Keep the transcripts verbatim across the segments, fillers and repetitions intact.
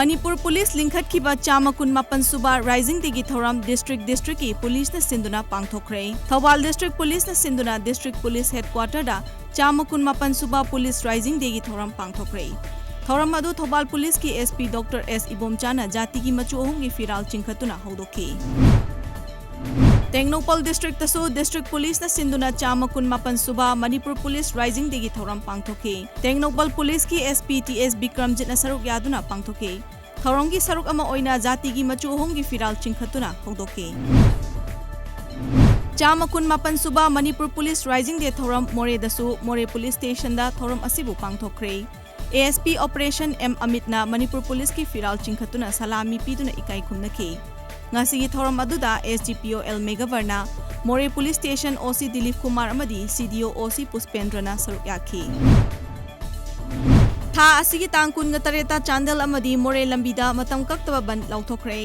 Manipur police ꯂꯤꯡꯈꯠꯈꯤꯕ ꯆꯥꯝꯃ ꯀꯨꯟꯃꯥꯄꯟ ꯁꯨꯕ Rising Dayꯒꯤ ꯊꯧꯔꯝ district districtꯀꯤ ꯄꯨꯂꯤꯁꯅ ꯁꯤꯟꯗꯨꯅ ꯄꯥꯡꯊꯣꯛꯈ꯭ꯔꯦ꯫ ꯊꯧꯕꯥꯜ district ꯄꯨꯂꯤꯁꯅ ꯁꯤꯟꯗꯨꯅ district police headquarterꯗ ꯆꯥꯝꯃ ꯀꯨꯟꯃꯥꯄꯟ ꯁꯨꯕ ꯄꯨꯂꯤꯁ Rising Dayꯒꯤ ꯊꯧꯔꯝ ꯄꯥꯡꯊꯣꯛꯈ꯭ꯔꯦ꯫ ꯊꯧꯔꯝ ꯑꯗꯨ ꯊꯧꯕꯥꯜ ꯄꯨꯂꯤꯁꯀꯤ SP Doctor S ꯏꯕꯣꯝꯆꯥꯅ ꯖꯥꯇꯤꯒꯤ ꯃꯆꯨ ꯑꯍꯨꯝꯒꯤ ꯐꯤꯔꯥꯜ ꯆꯤꯡꯈꯠꯇꯨꯅ ꯍꯧꯗꯣꯛꯈꯤ꯫ ꯇꯦꯡꯅꯧꯄꯜ districtꯇꯁꯨ district ꯄꯨꯂꯤꯁꯅ ꯁꯤꯟꯗꯨꯅ ꯆꯥꯝꯃ ꯀꯨꯟꯃꯥꯄꯟ ꯁꯨꯕ ꯃꯅꯤꯄꯨꯔ ꯄꯨꯂꯤꯁ Rising Dayꯒꯤ ꯊꯧꯔꯝ ꯄꯥꯡꯊꯣꯛꯈꯤ꯫ ꯇꯦꯡꯅꯧꯄꯜ ꯄꯨꯂꯤꯁꯀꯤ SP T S ꯕꯤꯀ꯭ꯔꯝꯖꯤꯠꯅ ꯁꯔꯨꯛ ꯌꯥꯗꯨꯅ ꯄꯥꯡꯊꯣꯛꯈꯤ꯫ ꯊꯧꯔꯝꯒꯤ ꯁꯔꯨꯛ ꯑꯃ ꯑꯣꯏꯅ ꯖꯥꯇꯤꯒꯤ ꯃꯆꯨ ꯑꯍꯨꯝꯒꯤ ꯐꯤꯔꯥꯜ ꯆꯤꯡꯈꯠꯇꯨꯅ ꯍꯧꯗꯣꯛꯈꯤ꯫ ꯆꯥꯝꯃ ꯀꯨꯟꯃꯥꯄꯟ ꯁꯨꯕ ꯃꯅꯤꯄꯨꯔ ꯄꯨꯂꯤꯁ Rising Day ꯊꯧꯔꯝ ꯃꯣꯔꯦꯗꯁꯨ ꯃꯣꯔꯦ ꯄꯨꯂꯤꯁ ꯁ꯭ꯇꯦꯁꯟꯗ ꯊꯧꯔꯝ ꯑꯁꯤꯕꯨ ꯄꯥꯡꯊꯣꯛꯈ꯭ꯔꯦ꯫ ASP Operation M ꯑꯃꯤꯠꯅ ꯃꯅꯤꯄꯨꯔ ꯄꯨꯂꯤꯁꯀꯤ ꯐꯤꯔꯥꯜ ꯆꯤꯡꯈꯠꯇꯨꯅ ꯁꯂꯥꯃꯤ ꯄꯤꯗꯨꯅ ꯏꯀꯥꯏ ꯈꯨꯝꯅꯈꯤ꯫ ꯉꯁꯤꯒꯤ ꯊꯧꯔꯝ ꯑꯗꯨꯗ SDPO L ꯃꯦꯘꯕꯔꯅ, ꯃꯣꯔꯦ police station OC Dilip Kumar ꯑꯃꯗꯤ CDO OC ꯄꯨꯁꯄꯦꯟꯗ꯭ꯔꯅ ꯁꯔꯨꯛ ꯌꯥꯈꯤ꯫ ꯊꯥ ꯑꯁꯤꯒꯤ ꯇꯥꯡ ꯀꯨꯟꯒ ꯇꯔꯦꯠꯇ ꯆꯥꯟꯗꯦꯜ ꯑꯃꯗꯤ ꯃꯣꯔꯦ ꯂꯝꯕꯤꯗ ꯃꯇꯝ ꯀꯛꯇꯕ ꯕꯟꯗ ꯂꯥꯎꯊꯣꯛꯈ꯭ꯔꯦ꯫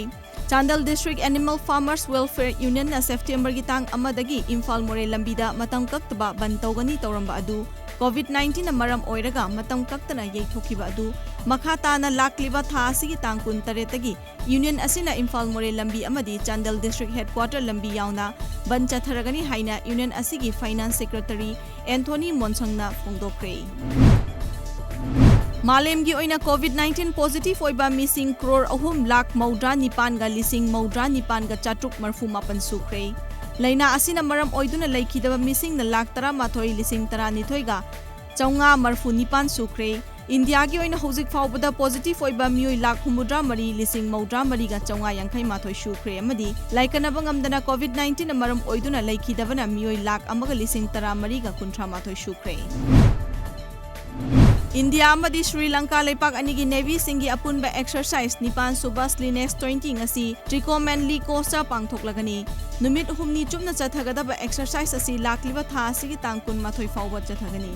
Chandel District Animal Farmers Welfare Unionꯅ Septemberꯒꯤ ꯇꯥꯡ ꯑꯃꯗꯒꯤ ꯏꯝꯐꯥꯜ ꯃꯣꯔꯦ ꯂꯝꯕꯤꯗ ꯃꯇꯝ ꯀꯛꯇꯕ ꯕꯟꯗ ꯇꯧꯒꯅꯤ ꯇꯧꯔꯝꯕ ꯑꯗꯨ COVID nineteenꯅ ꯃꯔꯝ ꯑꯣꯏꯔꯒ ꯃꯇꯝ ꯀꯛꯇꯅ ꯌꯩꯊꯣꯛꯈꯤꯕ ꯑꯗꯨ ꯃꯈꯥ ꯇꯥꯅ ꯂꯥꯛꯂꯤꯕ ꯊꯥ ꯑꯁꯤꯒꯤ ꯇꯥꯡ ꯀꯨꯟ ꯇꯔꯦꯠꯇꯒꯤ Union ꯑꯁꯤꯅ ꯏꯝꯐꯥꯜ ꯃꯣꯔꯦ ꯂꯝꯕꯤ ꯑꯃꯗꯤ ꯆꯥꯟꯗꯦꯜ District Headquarter ꯂꯝꯕꯤ ꯌꯥꯎꯅ ꯕꯟꯗ ꯆꯠꯊꯔꯒꯅꯤ ꯍꯥꯏꯅ Union ꯑꯁꯤꯒꯤ Finance Secretary ꯑꯦꯟꯊꯣꯅꯤ ꯃꯣꯟꯁꯪꯅ ꯐꯣꯡꯗꯣꯛꯈ꯭ꯔꯦ꯫ ꯃꯥꯂꯦꯝꯒꯤ ꯑꯣꯏꯅ COVID nineteen positive ꯑꯣꯏꯕ ꯃꯤꯁꯤꯡ ꯀ꯭ꯔꯣꯔ ꯑꯍꯨꯝ ꯂꯥꯈ ꯃꯧꯗ꯭ꯔꯥ ꯅꯤꯄꯥꯟꯒ ꯂꯤꯁꯤꯡ ꯃꯧꯗ꯭ꯔꯥ ꯅꯤꯄꯥꯟꯒ ꯆꯥꯇ꯭ꯔꯨꯛ ꯃꯔꯐꯨ ꯃꯥꯄꯟ ꯁꯨꯈ꯭ꯔꯦ꯫ ꯂꯥꯏꯅꯥ ꯑꯁꯤꯅ ꯃꯔꯝ ꯑꯣꯏꯗꯨꯅ ꯂꯩꯈꯤꯗꯕ ꯃꯤꯁꯤꯡꯅ ꯂꯥꯈ ꯇꯔꯥꯃꯥꯊꯣꯏ ꯂꯤꯁꯤꯡ ꯇꯔꯥꯅꯤꯊꯣꯏꯒ ꯆꯥꯝꯃꯉꯥ ꯃꯔꯐꯨ ꯅꯤꯄꯥꯟ ꯁꯨꯈ꯭ꯔꯦ꯫ ꯏꯟꯗꯤꯌꯥꯒꯤ ꯑꯣꯏꯅ ꯍꯧꯖꯤꯛ ꯐꯥꯎꯕꯗ positive ꯑꯣꯏꯕ ꯃꯤꯑꯣꯏ ꯂꯥꯈ ꯍꯨꯝꯐꯨꯇꯔꯥ ꯃꯔꯤ ꯂꯤꯁꯤꯡ ꯃꯧꯗ꯭ꯔꯥ ꯃꯔꯤꯒ ꯆꯥꯝꯃꯉꯥ ꯌꯥꯡꯈꯩ ꯃꯥꯊꯣꯏ ꯁꯨꯈ꯭ꯔꯦ ꯑꯃꯗꯤ ꯂꯥꯏꯀꯠꯅꯕ ꯉꯝꯗꯅ COVID nineteenꯅ ꯃꯔꯝ ꯑꯣꯏꯗꯨꯅ ꯂꯩꯈꯤꯗꯕꯅ ꯃꯤꯑꯣꯏ ꯂꯥꯈ ꯑꯃꯒ ꯂꯤꯁꯤꯡ ꯇꯔꯥ ꯃꯔꯤꯒ ꯀꯨꯟꯊ꯭ꯔꯥ ꯃꯥꯊꯣꯏ ꯁꯨꯈ꯭ꯔꯦ꯫ ꯏꯟꯗꯤꯌꯥ ꯑꯃꯗꯤ ꯁ꯭ꯔꯤ ꯂꯪꯀꯥ ꯂꯩꯄꯥꯛ ꯑꯅꯤꯒꯤ Navyꯁꯤꯡꯒꯤ ꯑꯄꯨꯟꯕ exercise ꯅꯤꯄꯥꯟ ꯁꯨꯕ Slinex twenty ꯉꯁꯤ Trincomalee Coastꯇ ꯄꯥꯡꯊꯣꯛꯂꯒꯅꯤ꯫ ꯅꯨꯃꯤꯠ ꯍꯨꯝꯅꯤ ꯆꯨꯞꯅ ꯆꯠꯊꯒꯗꯕ exercise ꯑꯁꯤ ꯂꯥꯛꯂꯤꯕ ꯊꯥ ꯑꯁꯤꯒꯤ ꯇꯥꯡ ꯀꯨꯟꯃꯥꯊꯣꯏ ꯐꯥꯎꯕ ꯆꯠꯊꯒꯅꯤ꯫